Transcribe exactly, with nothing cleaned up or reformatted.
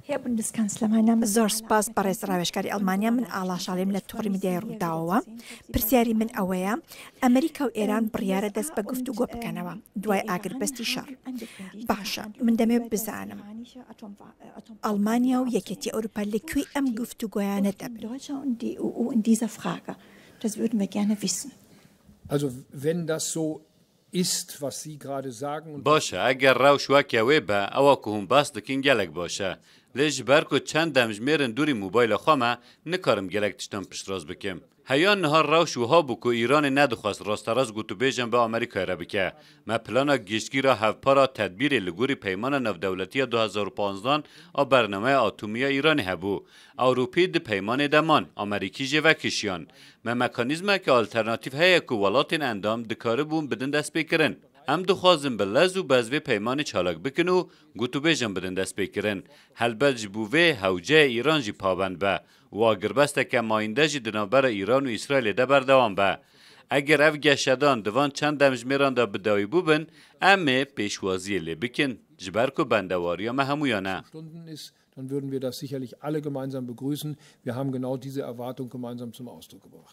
Herr Bundeskanzler, mein Name ist زۆر سپاس بەڕێز ڕاوێژکاری ئەڵمانیا، من ئاڵا شاڵیم لە تۆڕی میدیای ڕووداوەوە. پرسیاری من ئەوەیە، ئەمریکا و ئێران بڕیارە دەست بە گفتوگۆ بکەنەوە دوای ئاگربەستی شەڕ. باشە، من دەمەوێت بزانم ئەڵمانیا و یەکێتی ئەوروپا لە کوێی ئەم گفتوگۆیانە دەبن؟ Deutschland und die E U in dieser Frage. Das würden wir gerne wissen. Also, wenn das so ist, was Sie gerade sagen, und باشە، ئەگەر ڕەوش وەکە وێ بە، ئەوە کو هون باس دکن گەلک باشە. لێ ji ber ku çend demjimêr in dûrî mobayla xwe me, nikarim gelek tiştan piştrast bikim. Heya niha rewş wiha bû ku Îranê nedixwest rasterast gotûbêjan bi Amerîkayê re bike. Me plana giştgîra hevpar a tedbîrê li gorî peymana navdewletî ya du hezar û panzdan a bernameya atomî ya Îranê hebû. Ewropî di peymanê de man, Amerîkî jê vekişiyan. Me mekanîzmeke alternatîf heye ku welatên endam dikaribûn bidin destpêkirin. Em dixwazin bi lez û bez vê peymanê çalak bikin û gotûbêjan bidin destpêkirin. Helbet ji bo vê hewceyê Îran jî pabend be û agirbesteke mayînde jî di navbera Îran û Îsraîlê de berdewam be. Eger ev geşedan di van çend demjimêran de bi dawî bûbin, em ê pêşwaziyê lê bikin, ji ber ku bendewariya me hemûyan e. Stunden ist, dann würden wir das sicherlich alle gemeinsam begrüßen. Wir haben genau diese Erwartung gemeinsam zum Ausdruck gebracht.